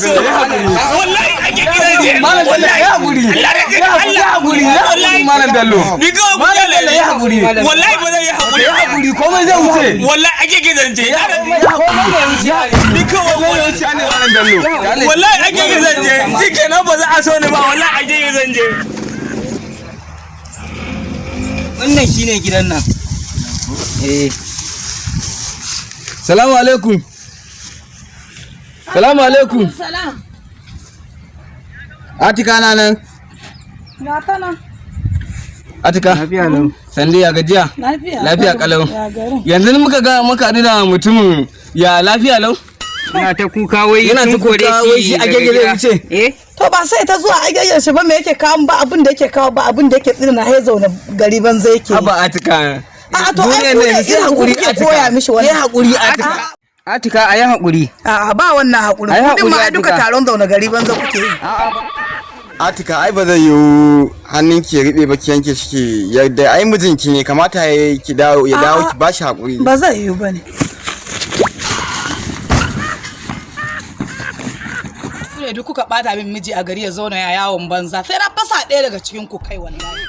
so. Wallahi ake gidan je. Malam Bello, ya haƙuri. Allah Ya haƙuri, ya haƙuri, ya haƙuri, Malam Bello. Ni kawai ku Malam Bello, ya haƙuri. Wallahi ba zan yi haƙuri. Ya haƙuri, komai zai wuce. Wallahi ake gidan je. Komai zai wuce. Ni kawai Komai zai wuce ne, Malam Bello. Wallahi ake gidan je. Shikenan, ba za a so ni ba. Wallahi ake gidan je. Wannan shine gidan nan. Eh. Salamu alaikum. Salamu alaikum. Salam. Atika na nan. Ga ta nan. Atika. Lafiya lau. Sandi, ya gajiya? Lafiya. Lafiya kalau. Ya garin? Yanzu muka ga muka haɗu da mutumin, ya lafiya lau? Yana ta kuka wai Yana ta sun kore kuka wai shi daga agege zai gida. wuce. Eh? To ba sai ta zuwa agegen shi ba, me yake kawo ba abin da yake kawo ba, abin da yake tsina ya zaune gari banza yake yi. Haba Atika. A'a, to ai Duniyar ku nan ne sai irin ku haƙuri, kuke Atika. koya mishi wannan. Sai haƙuri, Atika. Atika, a yi haƙuri. A'a, ba wannan haƙuri. Ai, Kudin ma haƙuri, ai duka Atika. taron zaune gari banza kuke yi. Atika, ai ba zai yiwu hannunki ya riɓe ba ki yanke shi ki yadda, ai mijinki ne, kamata ya ki dawo, ya dawo, ki bashi haƙuri. Ba zai yiwu ba ne. Ku ne duk kuka bata min miji a gari ya zauna ya yawon banza, sai na fasa ɗaya daga cikin ku kai wallahi.